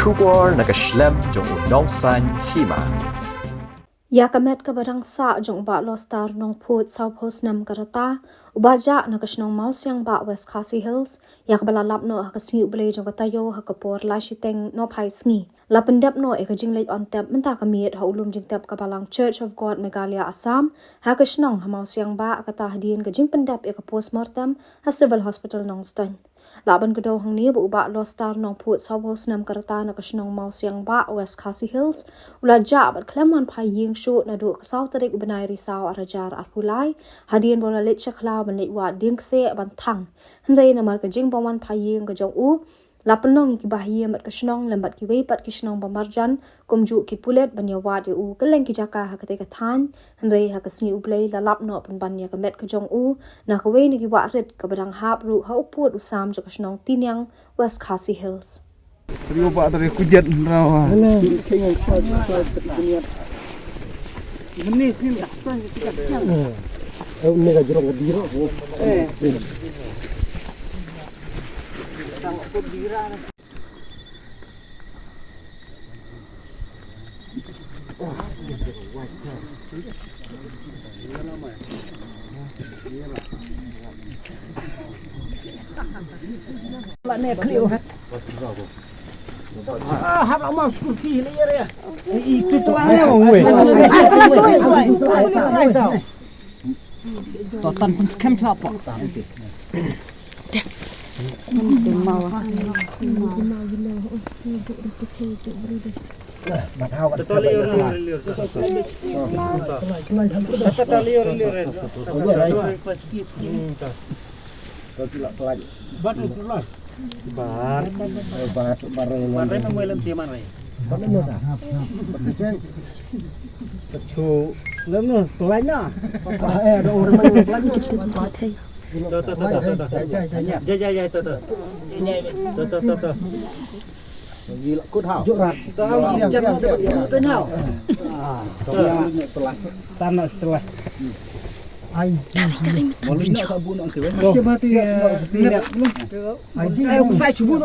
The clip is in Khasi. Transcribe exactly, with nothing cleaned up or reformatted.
Khubor na ka shlem jong u Nongsaiñ Hima. Ïa ka met kaba dang sah jong u Bah Lostar Nongphut, sawphew snem ka rta, uba jah na ka shnong Mawsiangbah, West Khasi Hills, ïa kaba la lap noh ha ka sngi U Blei jong ka taïew ha ka por lai shiteng nohphai sngi, la pyndep noh ïa ka jingleit on tep mynta ka miet ha u lum jingtep ka balang Church of God Meghalaya Assam ha ka shnong ha Mawsiangbah, kata hadien ka jingpyndep ïa ka postmortem ha Civil Hospital Nongstoiñ. Lah ban kdew hangne ba u Bah Lostar Nongphut, sawphew snem ka rta, na ka shnong Mawsiangbah, West Khasi Hills, u la jah bad khlem wan phai ïing shuh naduh ka saw tarik u bnai Risaw arhajar arphew lai, hadien ba u la leit sha khlaw ban leit wad dieng kseh ban thang. Hynrei namar ka jingbym wan phai ïing ka jong u, la pynlong ïa ki bahïem bad ka shnong lem bad kiwei pat ki shnong ba marjan, kumjuh ki pulit ban ïa wad ïa u kylleng ki jaka ha katei ka thaiñ. Hynrei ha ka sngi U Blei la lap noh pynban ïa ka met ka jong u na kawei na ki wah rit kaba dang hap ruh ha u pud u sam jong ka shnong Tiniang, West Khasi Hills. Rio ba dari kujet rawa. Ini sini. Eh, ini ka jrong ka diro. Eh. Ah, hap ama security le ya. Itu tu ane. To tan pun scam tu apa? Toto liur, liur, liur. Toto liur, liur. Bat itu lah. Bat. Bat, bat. Bat itu mulai timan rai. Bat itu dah. Bat itu. Chu. Lem no, pelai na. Eh, ada orang main pelai na. To, to, to, to, to. Jai, jai, jai, to, to. To, to, to, to. Gila kut hau. Juk rat. To hau, jam to, to, to, to, hau. Ah, to, ya. Tan na telah. Ai. Boleh nak sabun nak tu. Masih mati, eh, ingat. Ai, di. Ai, usai subuh.